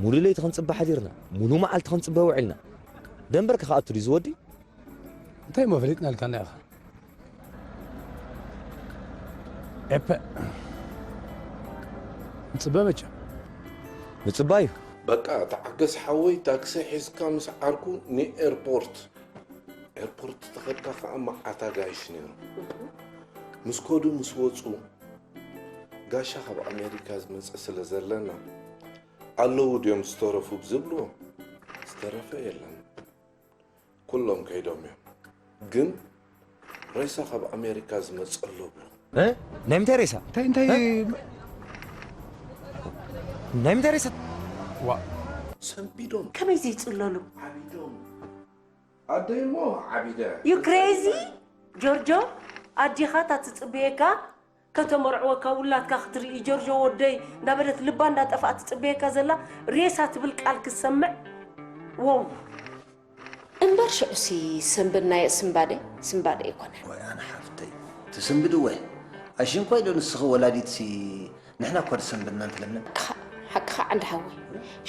ሙሉ ለይቲ ክንጽበ ሓዲርና፣ ሙሉ መዓልቲ ክንጽበ ውዒልና። ደንበርካ ክኣቱ ድዩ ዝወዲ? እንታይ እሞ ፈሊጥናልካ እንዳ ኢኻ? ኤፐ። ንጽበ መቸም። ምጽባዩ። በቃ ተዓገስ ሓወይ፣ ታክሲ ሒዝካ ምስ ዓርኩ ንኤርፖርት። ኤርፖርት ተኸድካ ከኣ መዓት ኣጋይሽ ነይሩ። ምስ ከዱ ምስ ወጹ፣ ጋሻ ካብ ኣሜሪካ ዝመጸ ስለ ዘለና፣ ኣለዉ ድዮም ዝተረፉ ብዝብልዎ፣ ዝተረፈ የለን። ኩሎም ከይዶም እዮም። ግን ሬሳ ካብ ኣሜሪካ ዝመጸ ኣሎ ብሎ። እ? ናይ ምንታይ ሬሳ? እንታይ፣ እንታይ? እ? ናይ ምንታይ ሬሳ? ዋ። ሰንቢዶም። ከመይ ዘይጽለሉ? ዓቢዶም። ኣደይ እሞ ዓቢደ። You crazy? ጆርጆ፣ ኣዴኻ እታ ትጽበየካ፣ ከተመርዕወካ ውላድካ ክትርኢ፣ ጆርጆ ወደይ፣ እንዳበለት ልባ እንዳጠፍኣት ትጽበየካ ዘላ ሬሳ ትብል ቃል ክትሰምዕ። ዎው። እምበር ሽዑሲ ሰንብድናዮ ስምባደ፣ ስምባደ ኣይኮነን። ወይ ኣነ ሓፍተይ፣ ትስንብድወ? ኣሽንኳይ ዶ ንስኺ ወላዲትሲ ንሕና እኳ ዝሰንበድና እንተለምለም። ሓቅኻ፣ ሓቅኻ ዓንዲ ሓወይ።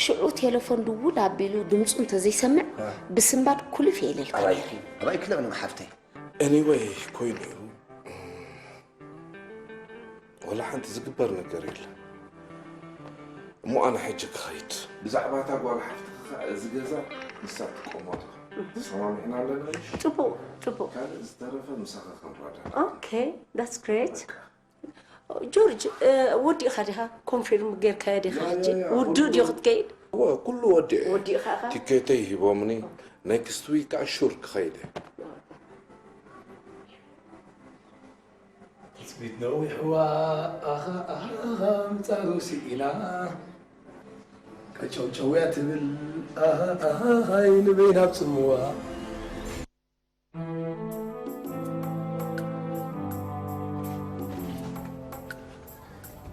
ሽዑ ቴሌፎን ድውል ኣቢሉ ድምፁ እንተዘይሰምዕ፣ እ። ብስንባድ ኩልፍ እየ ኢለልካ ኣባይ፣ ነይረ። ኣባይ ክለምለም ሓፍተይ። Anyway፣ ኮይኑ እዩ። ወላ ሓንቲ ዝግበር ነገር የለን። እሞ ኣነ ሕጂ ክኸይድ። ብዛዕባ እታ ጓል ሓፍትኻ ኸኣ እዚ ገዛ ንሳ ትቆመጦ። ተሰማሚዕና ኣለና ምሽ? ጽቡቕ፣ ጽቡቕ። ካልእ ዝተረፈ ምሳኻ ክንራዳዳ። Okay, that's great። በቃ። ጆርጅ፣ እ፣ ወዲእኻ ዲኻ? ኮንፊርም ጌርካዮ ዲኻ ያ፣ ሕጂ? ያ፣ ያ፣ ውዱእ ኩሉ ድዩ ክትከይድ? እወ፣ ኩሉ ወዲኤ። ወዲእኻ ኢኻ? ቲኬተይ ሂቦምኒ። ኦኬ። ኔክስት ዊክ ከኣ ሹር ክኸይድ እየ። ትጽቢት ነዊሕዋ፣ ኣኻ፣ ኣኻ፣ ኣንጻሩ ስኢና። ቀጨውጨው እያ ትብል፣ ኣኻ፣ ኣኻ፣ ኣይ ንበይና ኣብ ጽምዋ።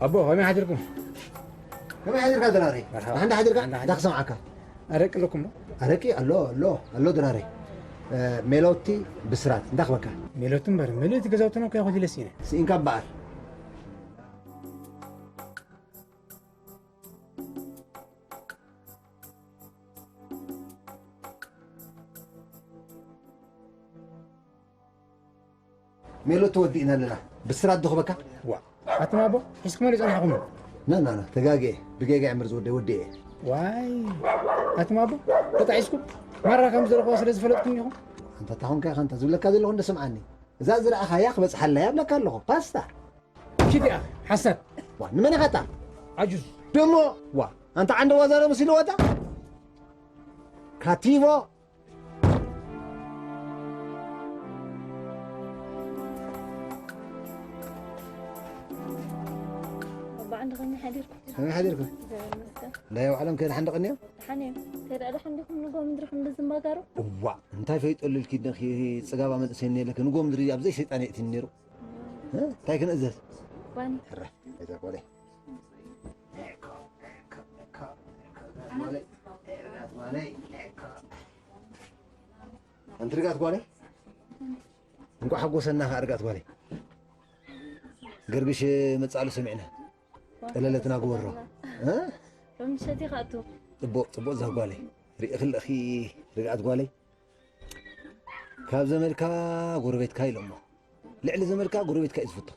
ኣቦ፣ ከመይ ሓዲርኩም? ከመይ ሓዲርካ ድራረይ? መርሓባ። ደሓን ዶ ሓዲርካ? ደሓን፣ ደሓን። እንዳ ክሰምዓካ። ኣረቂ ኣለኩም ዶ? ኣረቂ ኣሎ፣ ኣሎ፣ ኣሎ ድራረይ። እ፣ ሜሎቲ ብስራት፣ እንዳ ክበካ። ሜሎቲ እምበር፣ ምልእቲ ገዛውትና እኮ ያኹት ኢለ ስኢነ። ስኢንካ እምበኣር። ሜሎቲ ወዲእና ኣለና። ብስራት ዶ ክበካ? ዋ፣ ኣቱም ኣቦ፣ ሒዝኩሞ ዶ ጸኒሕኩም? ና፣ ና፣ ና፣ ተጋግየ። ብጌጋ እየ እምበር ዝወደይ፣ ወዲኤ። ዋይ፣ ኣቱም ኣቦ፣ ተጣዒስኩም? ማራ ከም ዝረኽቦ ስለ ዝፈለጥኩም ኢኹም? ኣንታ፣ እታ ኾንካ ኢኻ፣ እንተ ዝብለካ ዘለኹ እንደ ስምዓኒ። እዛ ዝረኣኻያ ክበጽሓላ እያ እብለካ ኣለኹ። ፓስታ። ሽቲኣ፣ ሓሳድ። ዋ፣ ንመን ኢኻ እታ? ዓጁዝ። ደሞ፣ ዋ፣ ኣንታ ዓንደ ዋዛ ዶ መሲልዎ እታ? ካቲቮ። ኣባ ዓንዲ ከመይ ሓዲርኩም? ከመይ ሓዲርኩም? እግዚኣብሔር ይመስገን። ናይ ባዕሎም ከ ደሓን ዶ ቀንዮም? ደሓን እዮም። ከይዳ ደሓን ዲኹም ንጎ ምድርኹም ብዝምባጋሩ? እዋ፣ እንታይ ፈይጠሉ ኢልኪ ደኺ ጽጋባ መንእሰይ እኒኤ ለከ ንጎ ምድሪ ኣብ ዘይ ሰይጣን የእትኒ ነይሩ። እ? እንታይ ክንእዘዝ? ባኒ። ሕረ፣ እዛ ጓለይ። ኣንቲ ርግኣት ጓለይ፣ እንቋዕ ሓጎሰና ኸኣ ርግኣት ጓለይ። ገርግሽ መጻሉ ሰሚዕና። ጠለለትና ግበሮ። እ? ሎሚ ምሸት ኢኻ ኣቱ። ጽቡቕ፣ ጽቡቕ እዛ ጓለይ። ርኢኺ ኣለኺ ርግኣት ጓለይ። ካብ ዘመድካ ጎረቤትካ ኢሎሞ። ልዕሊ ዘመድካ ጎረቤትካ እዩ ዝፍቶ።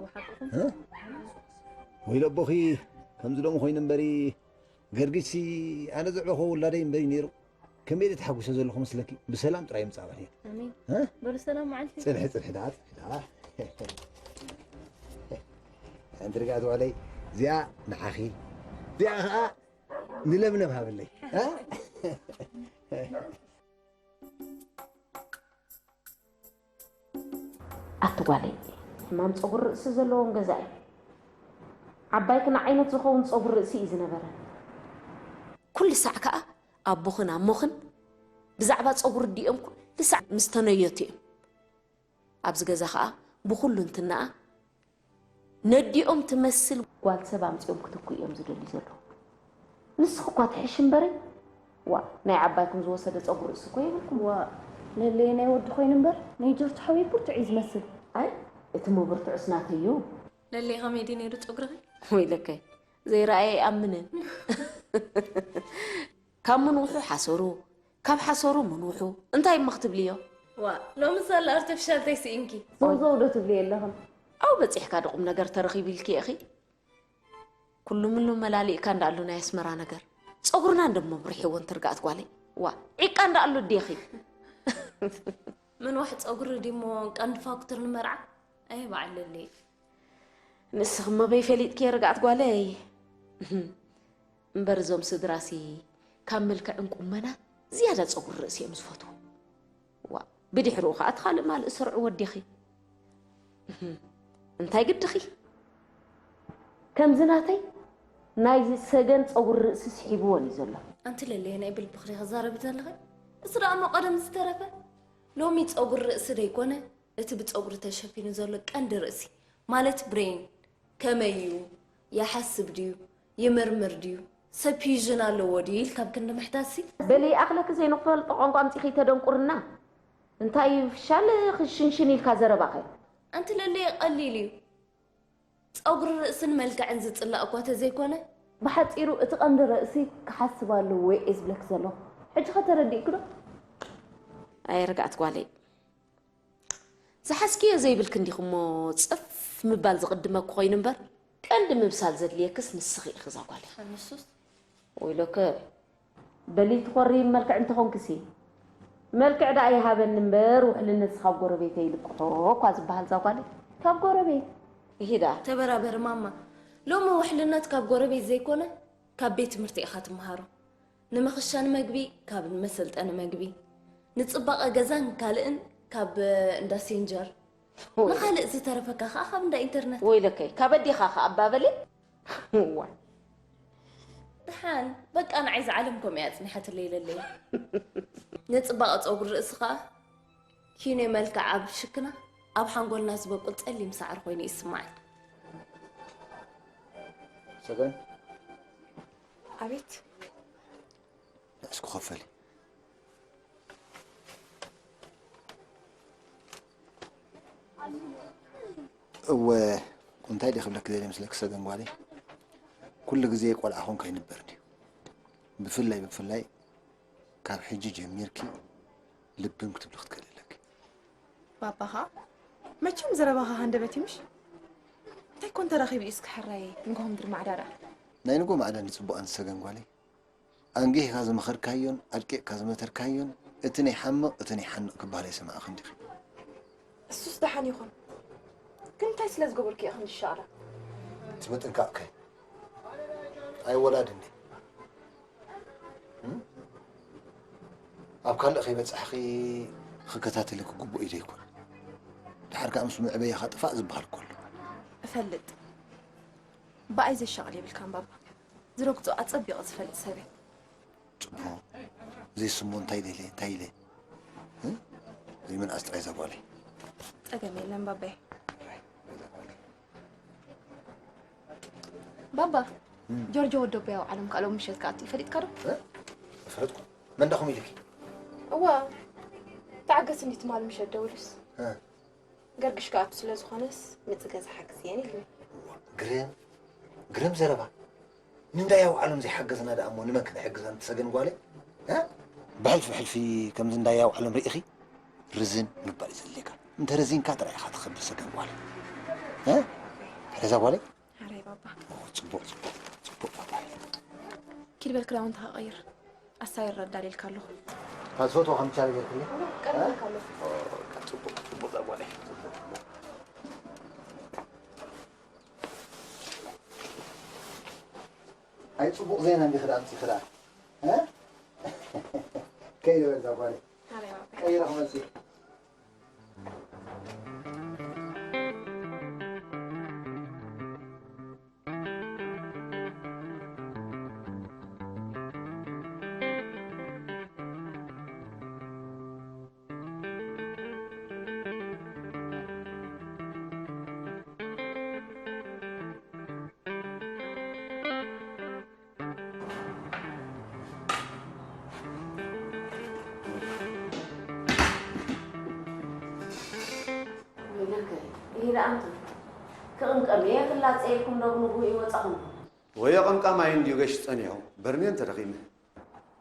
ወሓቅኹም። እ? ወይለ ኣቦኺ ከምዚ ሎሚ ኮይኑ እምበሪ ገርግሽሲ ኣነ ዘዕበኹ ውላደይ እምበሪ ነይሩ። ከመይ ኢለ ተሓጒሰ ዘለኹ መስለኪ? ብሰላም ጥራይ ይምጻእ ባሕሪ። ኣሜን። እ? በሉ ሰላም መዓልቲ። ጽንሒ፣ ጽንሒ ደኣ፣ ጽንሒ ደኣ። ሓንቲ ርግኣት ጓለይ፣ እዚኣ ንዓኺ፣ እዚኣ ኸኣ ንለምለም ሃበለይ። እ? ኣቲ ጓለይ፣ ሕማም ጸጉሪ ርእሲ ዘለዎም ገዛ እዩ። ዓባይኪ ንዓይነት ዝኸውን ጸጉሪ ርእሲ እዩ ዝነበረን። ኩሉ ሳዕ ከኣ ኣቦኽን ኣሞኽን ብዛዕባ ጸጉሪ ኣዲኦም ኩሉ ሳዕ ምስ ተነየቱ እዮም። ኣብዚ ገዛ ከኣ ብኹሉ እንትናኣ ነዲኦም ትመስል ጓል ሰብ ኣምጺኦም ክትኩ እዮም ዝደልዩ ዘለዉ። ንስኺ እኳ ትሕሺ እምበረይ፣ ዋእ፣ ናይ ዓባይኩም ዝወሰደ ጸጉሪ ርእሲ እኮ የብልኩም። ዋእ፣ ለለየ ናይ ወዲ ኮይኑ እምበር፣ ናይ ጆርጅ ሓወይ ብርቱዕ እዩ ዝመስል። ኣይ፣ እቲ እሞ ብርቱዕስ ናተይ እዩ። ለለየ ከመይ ድዩ ነይሩ ጸጉርኺ? ወይለከ፣ ዘይረኣየ ኣይኣምንን። ካብ ምንውሑ ሓሰሩ፣ ካብ ሓሰሩ ምንውሑ፣ እንታይ እሞ ክትብልዮ? ዋ፣ ሎሚ ሳላ ኣርቲፊሻል ተይስኢንኪ። ዘውዘው ዶ ትብሊ የለኽን? ኣው በጺሕካ ዶ ቁም ነገር ተረኺቡ ኢልኪ ኢኺ? ኩሉ ምሉ መላሊእካ እንዳኣሉ ናይ ኣስመራ ነገር። ጸጉርና እንደሞ ብርሒዎ እንትርጋእት ጓለይ። ዋ፣ ዒቃ እንዳኣሉ ዴኺ። ምንዋሕ ጸጉሪ ዲሞ ቀንዲ ፋክተር ንመርዓ? ኣይ በዓል ለለይ። ንስኺ እሞ በይፈሊጥኪ ርጋዕት ጓለይ። እምበር እዞም ስድራሲ ካብ መልክዕን ቁመና ዝያዳ ጸጉሪ ርእሲ እዮም ዝፈትዉ። ዋ፣ ብድሕሪኡ ኸኣ እቲ ካልእ ማልእ ስርዑ ወዲኺ። እንታይ ግድኺ? ከምዚ ናተይ ናይዚ ሰገን ጸጉሪ ርእሲ ስሒብዎን እዩ ዘሎ። ኣንቲ ለለየ ናይ ብልብኺ ዲኺ ዛረቢ ዘለኺ? እሱ ደኣ እሞ ቀደም ዝተረፈ። ሎሚ ጸጉሪ ርእሲ ደይኮነ፣ እቲ ብጸጉሪ ተሸፊኑ ዘሎ ቀንዲ ርእሲ፣ ማለት ብሬን፣ ከመይ እዩ? ይሓስብ ድዩ? ይምርምር ድዩ? ሰብ ፊውዥን ኣለዎ ድዩ ኢልካ ኣብ ክንዲ ምሕታትሲ? በሊ ይኣኽለኪ ዘይንፈልጦ ቋንቋ ኣምጺኺ ተደንቁርና። እንታይ እዩ ፍሻል ክሽንሽን ኢልካ ዘረባኸ? ኣንቲ ለለየ ቀሊል እዩ። ጸጉሪ ርእስን መልክዕን ዝጽላእ እኳ ተዘይኮነ። ብሓጺሩ እቲ ቀንዲ ርእሲ ክሓስብ ኣለዎ እየ ዝብለኪ ዘለኹ። ሕጂ ኸ ተረዲእኪ ዶ? ኣየ ርግኣት ጓለይ። ዝሓዝክዮ ዘይብልኪ እንዲኹ እሞ ጽፍ ምባል ዝቕድመኪ ኮይኑ እምበር፣ ቀንዲ ምብሳል ዘድልየክስ ንስኺ ኢኺ እዛ ጓለይ። ንሱስ? ወይለከ፣ በሊ ትኾሪ መልክዕ እንተኾንክሲ፣ መልክዕ ደኣ ይሃበኒ እምበር ውሕልነትስ ካብ ጎረቤተይ ይልቅሖ እኳ ዝበሃል እዛ ጓለይ። ካብ ጎረቤት? ይሄ ደኣ። ተበራበሪ ማማ። ሎሚ ውሕልነት ካብ ጎረቤት ዘይኮነ፣ ካብ ቤት ትምህርቲ ኢኻ ትመሃሮ። ንምኽሻን መግቢ ካብ መሰልጠኒ መግቢ፣ ንጽባቐ ገዛን ካልእን ካብ እንዳ ሴንጀር፣ ወይ። ንኻልእ ዝተረፈካ ኸኣ ካብ እንዳ ኢንተርነት። ወይለከይ፣ ካብ ኣዴኻ ኸኣ ኣባበለ። ዋይ። ደሓን፣ በቃ ንዓይ እዛ ዓለም ከምኡ እያ ኣጽኒሓትለይ ለለይ። ንጽባቐ ጸጉሪ ርእሲ ኸኣ ኪኖ መልክዕ ኣብ ሽክና፣ ኣብ ሓንጎልና ዝበቁል ጸሊም ሳዕሪ ኮይኑ ይስማዓኒ። ሰገን። ኣቤት። ንዕስኩ ከፈሊ። እወ፣ እንታይ ድየ ክብለኪ ደልየ መስለኪ ሰገን ጓለይ? ኩሉ ግዜ ቆልዓ ኮንካ ይንበር ድዩ? ብፍላይ፣ ብፍላይ ካብ ሕጂ ጀሚርኪ ልብም ክትብሊ ክትክእሊ ኣለኪ። ባባ ኸኣ መቸም ዘረባኻ ሃንደበት እዩ ምሽ? እንታይ ኮን ተረኺቡ እዩ እስኪ ሕራይ ንግሆ ምድሪ ማዕዳ ደኣ? ናይ ንግሆ ማዕዳ ንጽቡቕ ኣንቲ ሰገን ጓለይ። ኣንጊህካ ዝመኸርካዮን ኣድቂቕካ ዝመተርካዮን እቲ ናይ ሓምቕ እቲ ናይ ሓንቕ ክበሃል ኣይሰማዕኽን ዲኺ? እሱስ ደሓን ይኹን። ግን እንታይ ስለ ዝገበርኩ እየ ክንዲ ሻቕላ? እቲ ምጥንቃቕከ ኣይወላድን ድዩ? እም? ኣብ ካልእ ከይበጻሕኺ ክከታተለኪ ግቡእ እዩ ዘይኮን? ድሓር ከኣ ምስ መዕበያኻ ጥፋእ ዝበሃል እኮ ኣሎ። እፈልጥ። ብኣይ ዘሻቕል የብልካን ባባ። ዝረግጾ ኣጸቢቐ ዝፈልጥ ሰብ እየ። ጽቡቕ። ዘይስሞ እንታይ ደልየ፣ እንታይ ኢለ? እ? ዘይምንኣስ ጥራይ እዛ ጓለይ። ጸገም የለን ባባይ። ባባ፣ እም። ጆርጆ ወዲ ኣቦይ ኣውዓሎም ከኣ ሎም ምሸት ክኣቱ እዩ፣ ፈሊጥካ ዶ? እ? ፈለጥኩ። መን ዳኹም ኢልኪ? እዋ፣ ተዓገስ እንዲ ትማል ምሸት ደውሉስ። እ። ገርግሽ ክኣቱ ስለ ዝኾነስ፣ ምጽ ገዛ ሓግዝየን ኢሉኒ። እዋ፣ ግርም፣ ግርም ዘረባ። ንእንዳ ኣውዓሎም ዘይሓገዝና ደኣ እሞ ንመን ክንሕግዝ ኣንቲ ሰገን ጓለይ? እ? ብሕልፊ ሕልፊ ከምዚ እንዳ ኣውዓሎም ርኢኺ ርዝን ምባል እዩ ዘድልየካ። እንተ ረዚንካ ጥራይ ኢኻ ትኸብር ሰገን ጓለይ። እ? ሕደዛ ጓለይ? ሓራይ ባባ። ኦ፣ ጽቡቕ፣ ጽቡቕ፣ ጽቡቕ ባባ። ኪድ በል ክዳውንትኻ ቀይር። ኣሳይር ረዳል ኢልካ ኣለኹ። ካብ ዝፈትዎ ከም ቻለ ጌርክኒ? ቀርበልካ ኣለኹ። ኦ፣ ጽቡቕ፣ ጽቡቕ እዛ ጓለይ። ጽቡቕ፣ ጽቡቕ። ኣይ፣ ጽቡቕ ዜና እንዲኺ ደኣ ኣምጺኺ ደኣ። እ? ከይደ በል እዛ ጓለይ። ሓራይ ባባ። ቀይረ ክመጽእ። ወይለከ፣ ይሄ ደኣ ኣንቱ ክቕምቀም እየ ክላጸየልኩም ዶ ብንግሆ ይወጻኹም? ወዮ ቀምቃማይ እንድዩ ገሽ ጸኒሑ። በርሜን ተደኺመ።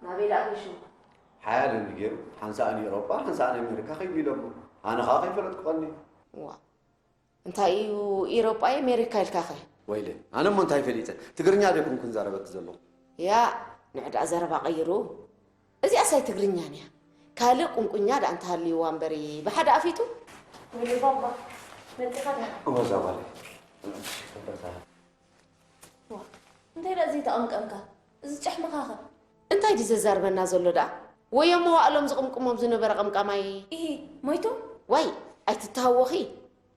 ናበይ ደኣ ገሹ? ሓያል እንዲ ገይሩ፣ ሓንሳእ ንኤውሮጳ፣ ሓንሳእ ንኣሜሪካ ከይዱ ኢሎሞ። ኣነ ኸኣ ከይፈለጥኩ ቀኒ። ዋ፣ እንታይ እዩ ኤውሮጳ ኣሜሪካ ኢልካኸ? ወይለ፣ ኣነ እሞ እንታይ ፈሊጠ? ትግርኛ ዶ ይኮንኩ ዝዛረበኪ ዘለኹ? ያ፣ ንዕዳ ዘረባ ቀይሩ። እዚኣስ ኣይ ትግርኛን እያ። ካልእ ቁንቁኛ ደኣ እንተሃልይዋ እምበሪ፣ ብሓደ ኣፊቱ። ወይለ ባባ፣ መጺኻ ዲኻ? እወ፣ እዛ ጓለይ። ዋ፣ እንታይ ደኣ ዘይተቐምቀምካ? እዚ ጫሕምኻኸ? እንታይ ድዩ ዘዛርበና ዘሎ ደኣ? ወዮ መዋእሎም ዝቕምቅሞም ዝነበረ ቀምቃማይ። ኢሂ፣ ሞይቱ? ዋይ፣ ኣይትተሃወኺ።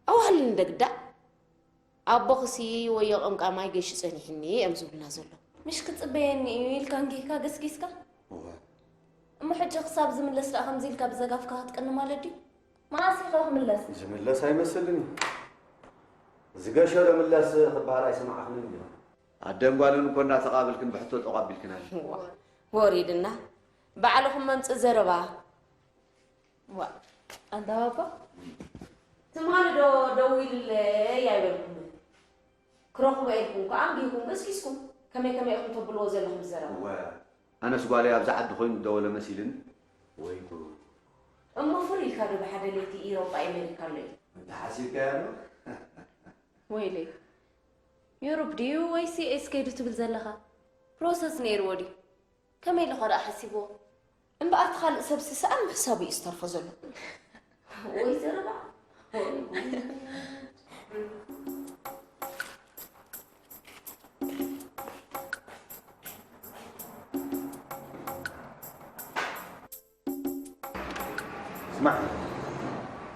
ኣዋህልኒ ደግዳ። ኣቦኽሲ ወዮ ቀምቃማይ ገይሹ ጸኒሕኒ እዮም ዝብሉና ዘሎ። ምሽ ክጽበየኒ እዩ ኢልካ እንጊህካ ገስጊስካ? እወ። እሞ ሕጂ ክሳብ ዝምለስ ደኣ ከምዚ ኢልካ ብዘጋፍካ ክትቅኒ ማለት ድዩ? መዓስ ኢኻ ክምለስ? ዝምለስ ኣይመስልን እዩ። ዝገሸ ዶ ምለስ ክበሃል ኣይሰማዕኽንን ዲኹም? ኣደን ጓልን እኮ እናተቓበልክን ብሕቶ ጠቋቢልክን ኣለ። ዋ፣ ወሪድና። ባዕልኹም መምጽእ ዘረባ። ዋ፣ ኣንታ ባባ። ትማሊ ዶ ደዊለይ ኣይበልኩምን? ክረኽቦ ኢልኩም ከኣ ኣንጊህኩም ገስጊስኩም። ከመይ ከመይ ኢኹም ተብልዎ ዘለኹም ዘረባ? እወ፣ ኣነስ ጓለይ ኣብዚ ዓዲ ኮይኑ ዝደወለ መሲልኒ። ወይ ጉድ። እሞ ፍር ኢልካ ዶ ብሓደ ለይቲ ኢሮጳ ኣሜሪካ ኣሎ ኢሉ? እንተ ሓሲብካዮ ዶ? ወይለይ፣ ዩሮፕ ድዩ ወይስ ዩ ኤስ ከይዱ ትብል ዘለኻ? ፕሮሰስ ነይርዎ ድዩ? ከመይ ኢልኻ ደኣ ሓሲብዎ? እምበኣር እቲ ካልእ ሰብሲ ሰኣን ምሕሳቡ እዩ ዝተርፎ ዘሎ። ወይ ዘረባ። ስማዕ፣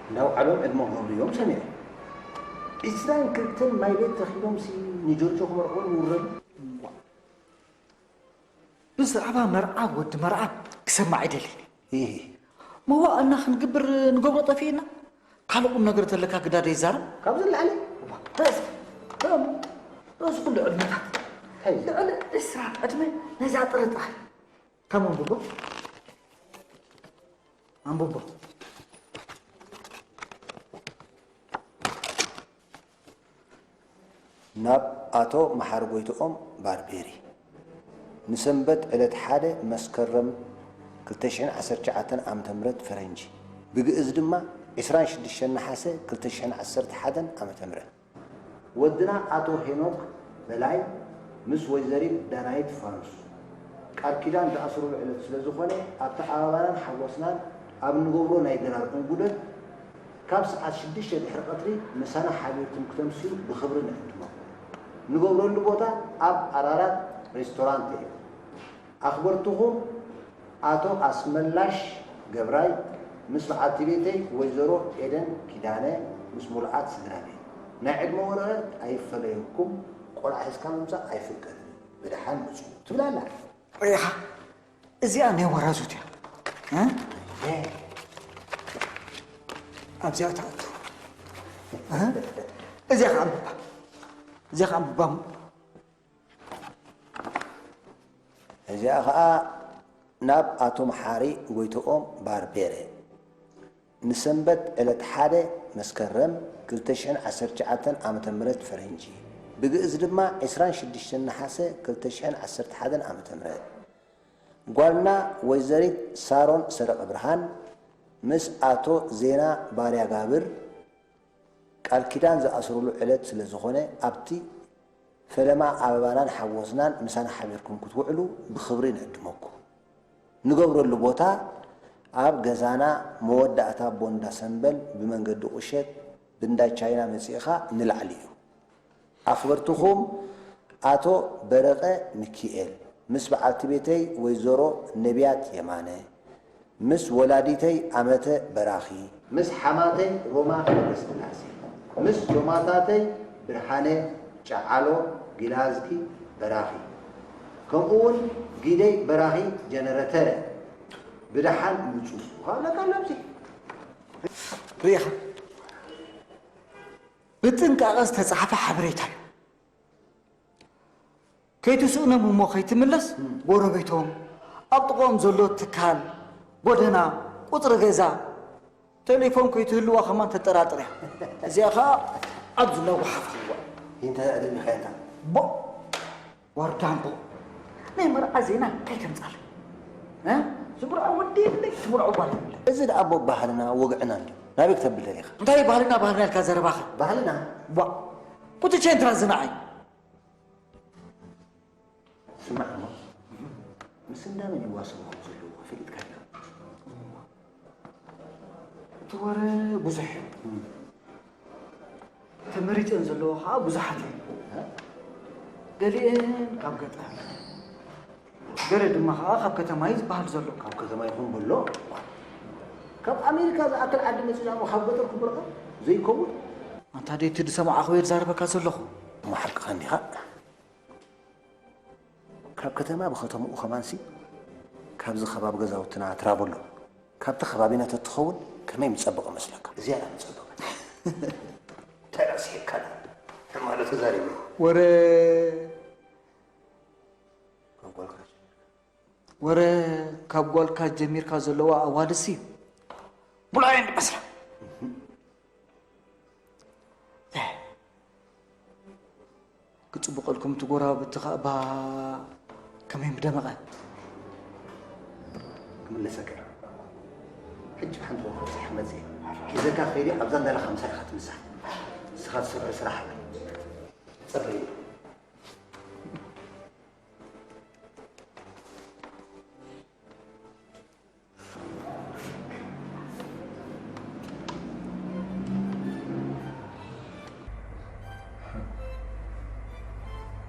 እንዳውዓሎም ዕድመ ክገብሩ እዮም ሰሚዐ። ዒስራን ክልተን ማይ ቤት ተኺቦምሲ ንጆርጆ ክመርዕዎ ይውረዱ። ብዛዕባ መርዓ ወዲ መርዓ ክሰማዕ ይደሊ። ኢሂ። መዋእልና ክንግብር ንገብሮ ጠፊእና። ካልእ ቁም ነገር ተለካ ግዳ ደይዛረብ። ካብዚ ንላዕሊ? እባ፣ ተስ-፣ ከም፣ እዚ ኩሉ ዕድመታት። ሄይ። ልዕሊ ዕስራ ዕድመ ነዛ ጥርጣር። ከም ኣንብቦ። ኣንብቦ። ናብ ኣቶ መሓሪ ጎይትኦም ባርቤሪ። ንሰንበት ዕለት ሓደ መስከረም ክልተ ሽሕን ዓሰርተ ትሽዓተን ዓመተ ምህረት ፈረንጂ፣ ብግእዝ ድማ ዕስራን ሽዱሽተን ነሓሰ ክልተ ሽሕን ዓሰርተ ሓደን ዓመተ ምህረት። ወድና ኣቶ ሄኖክ በላይ ምስ ወይዘሪት ዳናይት ፋኑስ ቃል ኪዳን ዝኣስሩሉ ዕለት ስለ ዝኾነ፣ ኣብቲ ኣበባናን ሓጎስናን ኣብ እንገብሮ ናይ ድራር እንጉደት፣ ካብ ሰዓት ሽዱሽተ ድሕሪ ቀትሪ ምሳና ሓቢርኩም ክተምስዩ ብኽብሪ ንዕድመኩም። ንገብረሉ ቦታ ኣብ ኣራራት ሬስቶራንት እዩ። ኣኽበርትኹም ኣቶ ኣስመላሽ ገብራይ ምስ በዓልቲ ቤተይ ወይዘሮ ኤደን ኪዳነ ምስ ሙሉኣት ስድራ ቤት። ናይ ዕድመ ወረቐት ኣይፈለየኩም፣ ቆልዓ ሒዝካ ምምጻእ ኣይፍቀድን እዩ። ብደሓን ምጹ ትብል ኣላ። ርኢኻ? እዚኣ ናይ ወራዙት እያ። እ? ኣብዚኣ ትኣቱ። እ? እዚኣ ከኣ ኣንብባ። እዚኣ ከኣ ኣንብባ። እዚኣ ኸኣ ናብ ኣቶ መሓሪ ጎይትኦም ባርቤረ። ንሰንበት ዕለት ሓደ መስከረም ክልተ ሽሕን ዓሰርተ ትሽዓተን ዓመተ ምህረት ፈረንጂ፣ ብግእዝ ድማ ዕስራን ሽዱሽተን ነሓሰ ክልተ ሽሕን ዓሰርተ ሓደን ዓመተ ምህረት፣ ጓልና ወይዘሪት ሳሮን ሰረቐ ብርሃን ምስ ኣቶ ዜና ባርያ ጋብር ቃል ኪዳን ዝኣስሩሉ ዕለት ስለ ዝኾነ፣ ኣብቲ ፈለማ ኣበባናን ሓጎስናን ምሳና ሓቢርኩም ክትውዕሉ ብኽብሪ ንዕድመኩም። ንገብረሉ ቦታ ኣብ ገዛና መወዳእታ ቦንዳ ሰምበል ብመንገዲ ቁሸት ብንዳ ቻይና መጺእኻ ንላዕሊ እዩ። ኣኽበርትኹም ኣቶ በረቐ ሚኪኤል ምስ በዓልቲ ቤተይ ወይዘሮ ነቢያት የማነ፣ ምስ ወላዲተይ ኣመተ በራኺ፣ ምስ ሓማተይ ሮማ ገብረስላሴ፣ ምስ ዶማታተይ ብርሃነ ጨዓሎ ጊላዝጊ በራኺ፣ ከምኡ እውን ጊደይ በራኺ ጀነረተረ ብደሓን ምጹ። ውሃ ኣለካ ኣለብዚ። ርኢኻ? ብጥንቃቐ ዝተጻሕፈ ሓበሬታ እዩ። ከይትስእኖም እሞ ከይትምለስ፣ እም። ጎረቤቶም፣ ኣብ ጥቕኦም ዘሎ ትካል፣ ጎደና፣ ቁጽሪ ገዛ፣ ቴሌፎን ከይትህልዋ ከማን ተጠራጥር እያ። እዚኣ ኸኣ ኣብዚ ለዋሓፋ። እንታይ ኣደሚኻ ኢልካ? ቦ! ወርዳምቦ። ናይ መርዓ ዜና ከይተምጻል። እ? ዝምርዖ ወዲ የብለይ፣ ትምርዖ ጓል የብለይ። እዚ ደኣ እሞ ባህልና ወግዕና እንድዩ። ናበይ ክተብል ደሊኻ? እንታይ ባህልና፣ ባህልና ኢልካ ዘረባኻ? ባህልና? ቧ። ኩትቼ እንትራ ዝነዓይ። ስማዕ እሞ፣ ምስ እንዳመን ይዋሰቡ ከም ዘለዉ ፈሊጥካ ዲኻ? እቲ ወረ ብዙሕ እዩ። ተመሪጸን ዘለዋ ኸዓ ብዙሓት እየን። ገሊአን ካብ ገጠር፣ ገለ ድማ ኸዓ ካብ ከተማ እዩ ዝበሃል ዘሎ። ካብ ከተማ ይኹን በሎ፣ ካብ ኣሜሪካ ዝኣክል ዓዲ መጺኡ እሞ ካብ ገጠር ክምረቐ ዘይከውን? ኣንታ ደይ እቲ ዝሰማዕኹ እየ ዝዛረበካ ዘለኹ። እሞ ሓቅኻ እንዲኻ። ካብ ከተማ ብኸተምኡ ከማንሲ፣ ካብዚ ከባቢ ገዛውትና ትራብ ኣሎ። ካብቲ ከባቢና ተትኸውን ከመይ ምጸበቐ መስለካ? እዚኣ እያ ምጸበቐ። እንታይ ደኣ ስሒቕካላ? ሕማቕ ዶ ተዛሪበ? ወረ ካብ ጓልካ ጀሚርካ። ወረ ካብ ጓልካ ጀሚርካ ዘለዋ ኣዋልድሲ፣ ቡላየን ድመስላ። ክጽብቐልኩም፣ እቲ ጎረባብቲ ኸኣ እባ ከመይ ምደመቐ። ክምለሰካ እየ። ሕጂ ብሓንቲ ወርሒ ኣብዚሐ ክመጽእ እየ። ሒዘካ ከይደ ኣብዛ እንዳላኻ ምሳሌኻ ትምሳሕ። ንስኻ ትሰርሖ ስራሕ ኣሎ። ጸበይ።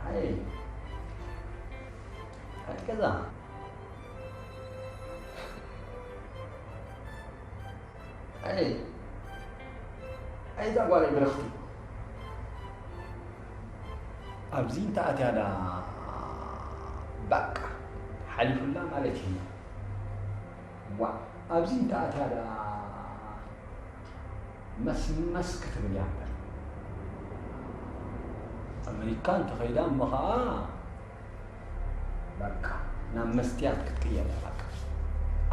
ኣይ፣ ኣይ፣ ገዛ። ኣይ፣ ኣይ፣ እዛ ጓለይ ብርኽቲ። ኣብዚ እንተ ኣትያ ደኣ በቃ ሓሊፉላ ማለት እዩ። ዋእ፣ ኣብዚ እንተ ኣትያ ደኣ መስመስ ክትብል እያ እምበር። ኣመሪካ እንተኸይዳ እሞ ኸዓ በቃ ናብ መስትያት ክትቅየር እያ በቃ።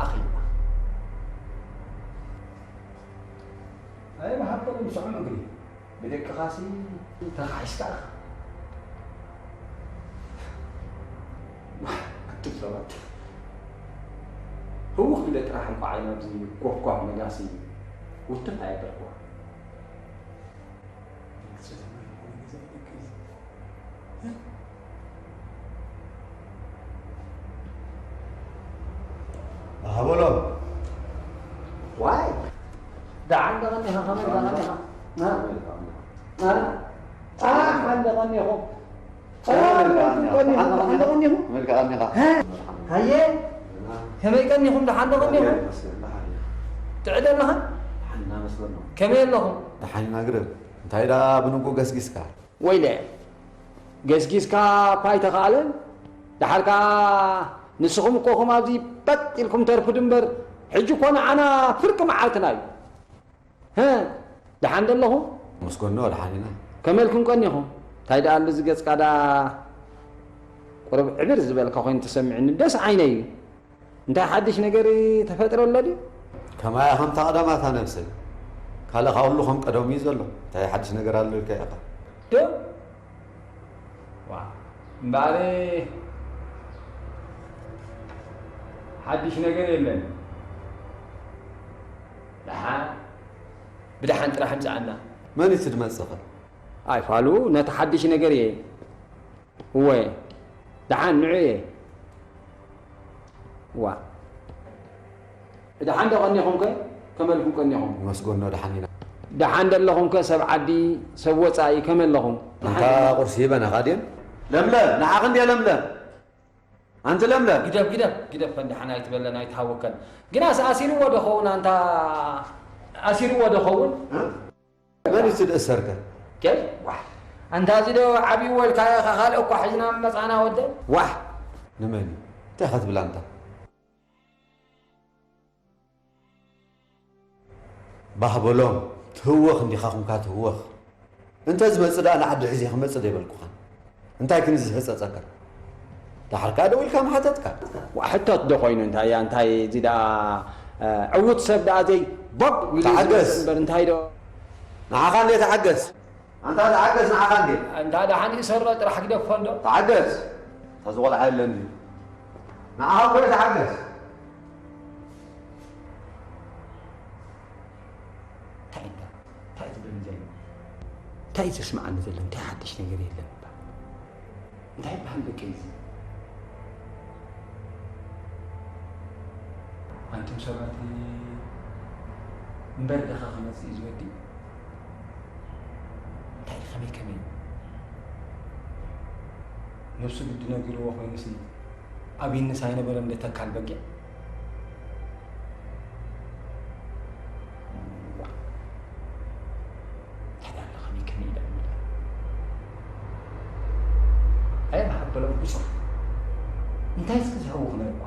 ኣኺላ። ኣይ ብሓቂ ምሳዕ ምግሪ። ብደቅኻሲ ተኻሒስካ ኢኻ። ኣቱም ሰባት፣ ህውኽ ኢለ ጥራሕ እንኳዕ ኣብዚ ጎፍጓፍ ነጋሲ ውትፍ ኣየበልኩዋ። ኣበሎ። ዋይ! ደሓን ዶ ቀኒኻ? ከመይ ዶ ቀኒኻ? እ? እ? እ? ደሓን ዶ ቀኒኹም? እ? ደሓን ዶ ቀኒኹም? ደሓን ዶ ቀኒኹም? ከመይ ቀኒኻ? እ? ሃየ? ከመይ ቀኒኹም? ደሓን ዶ ቀኒኹም? ጥዕደ ኣለኻ? ከመይ ኣለኹም? ደሓን ኢና ግርም። እንታይ ደኣ ብንጉ ገስጊስካ? ወይለ፣ ገስጊስካ እኳ ኣይተኻእለን። ደሓር ከኣ ንስኹም እኮ ኹም ኣብዚ ጸጥ ኢልኩም ተርፍዱ እምበር፣ ሕጂ እኮ ንዓና ፍርቂ መዓልትና እዩ። ሀ፣ ደሓን ዶ ኣለኹም? ምስ ጎኖ ደሓን ኢና። ከመልኩም ቀኒኹም? እንታይ ደኣ ኣሉ እዚ ገጽካ ደኣ ቁሩብ ዕብር ዝበልካ ኮይኑ ተሰሚዑኒ፣ ደስ ዓይነይ እዩ። እንታይ ሓድሽ ነገር ተፈጥረ ኣሎ ድዩ? ከማያ ከምታ ቀዳማታ ነብሰይ። ካልእ ካብ ኩሉ ከም ቀደሙ እዩ ዘሎ። እንታይ ሓድሽ ነገር ኣሎ ኢልካ ኢኻ? ዶ? ዋ፣ እምበኣር ሓድሽ ነገር የለን። ደሓን፣ ብደሓን ጥራሕ ምጽኣና። መን እዩ እቲ ድመጽእ ኸ? ኣይ ፋሉ፣ ነቲ ሓድሽ ነገር እየ። እወ፣ ደሓን ንዑ እየ። ዋ። ደሓን ዶ ቀኒኹም ከ? ከመልኩም ቀኒኹም? ይመስገኖ ደሓን ኢና። ደሓን ዶ ኣለኹም ከ? ሰብ ዓዲ፣ ሰብ ወጻኢ ከመይ ኣለኹም? ኣንታ ደሓን ዶ? ቁርሲ ሂበናኻ ድየን? ለምለም፣ ንዓኺ እንድየ ለምለም። ኣንቲ ለምለም። ግደፍ፣ ግደፍ፣ ግደፍ፣ ፈንድሓን ኣይትበለን፣ ኣይትሃወከን። ግናስ ኣሲርዎ ዶ ኸውን? ኣንታ ኣሲርዎ ዶ ኸውን? እ? መን እዩ እቲ ዝእሰር ከ? ከይ፣ ዋሕ። ኣንታ እዚ ዶ ዓብይዎ ኢልካዮ ኢኻ፣ ካልእ እኳ ሒዝና መጻና ወደይ። ዋሕ! ንመን እዩ? እንታይ ኢኻ ትብል ኣንታ? ባህ በሎም፣ ትህወኽ እንዲኻ ኹንካ ትህወኽ። እንተ ዝመጽእ ደኣ ንዓዲ ሒዘ ክመጽእ ዶ ኣይበልኩኻን? እንታይ ግን እዚ ዝህጸጸካ? ደሓር ከኣ ደው ኢልካ ምሓተትካ። ዋ፣ ሕቶት ዶ ኮይኑ እንታይ እያ? እንታይ እዚ ደኣ፣ እ፣ ዕዉት ሰብ ደኣ ዘይ ቦግ ኢሉ ተዓገስ። ዝመጽእ እምበር እንታይ ዶ? ንዓኻ እንዴ ተዓገስ። ኣንታ ተዓገስ፣ ንዓኻ እንዴ። ኣንታ ደሓን ይእሰሮ ጥራሕ ግደፎ እንዶ። ተዓገስ። እታ ዝቖልዓ የለን ድዩ? ንዓኻ እኮ እየ ዝሓገዝ። እንታይ ኢልካ? እንታይ ትብለኒ ዘሎ? እንታይ እዩ ዘስምዓኒ ዘሎ? እንታይ ሓድሽ ነገር የለን እባ? እንታይ ይበሃል ደቂ እዚ? ኣንቱም ሰባት፣ እምበር ደኻ ክመጽእ እዩ ዝወዲ? እንታይ ከመይ ከመይ? ነብሱ ግዲ ነጊርዎ ኮይኑሲ ኣብ ይንስ ኣይነበረን እንደ ተካል በጊዕ? እንታይ ደኣ ኣሎ ከመይ ከመይ ኢለ እምበር? ኣየ መሓበሎም ብጹሕ። እንታይ እስኪ ዝህውኽ ነርኳ?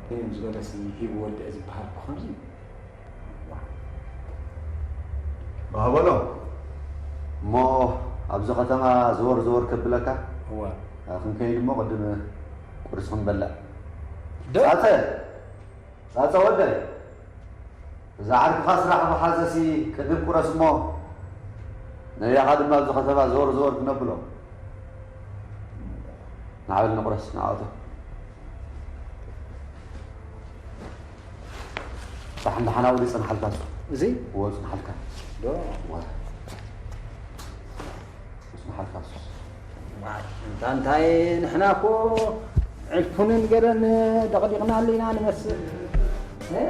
ከየም ዝበለሲ ሂቡ ወልደ ዝበሃል እኮ ከምዚ። ዋህ በሎ። እሞ ኣብዚ ከተማ ዘወር ዘወር ከብለካ። እዋ። ክንከይድ እሞ ቅድም ቁርሲ ክንበልዕ። ዶ- ጻጸ! ጻጸ ወደይ! እዛ ዓርክኻ ስራሕ ምሓዘሲ ቅድም ቁረስ እሞ ነያኻ ድማ ኣብዚ ከተማ ዘወር ዘወር ክነብሎ። ንዓበል ንቑረስ፣ ንዓወቶ። ጻሕ እንዳ ሓናውሊ ጽንሓልካ እሱ። እዚ? እዎ፣ ጽንሓልካ። ዶ? እዎ። ጽንሓልካ እሱ። ዋይ፣ እንታ እንታይ ንሕና እኮ ዕልፉንን ገለን ደቕዲቕናሉ ኢና ንመስል። እ?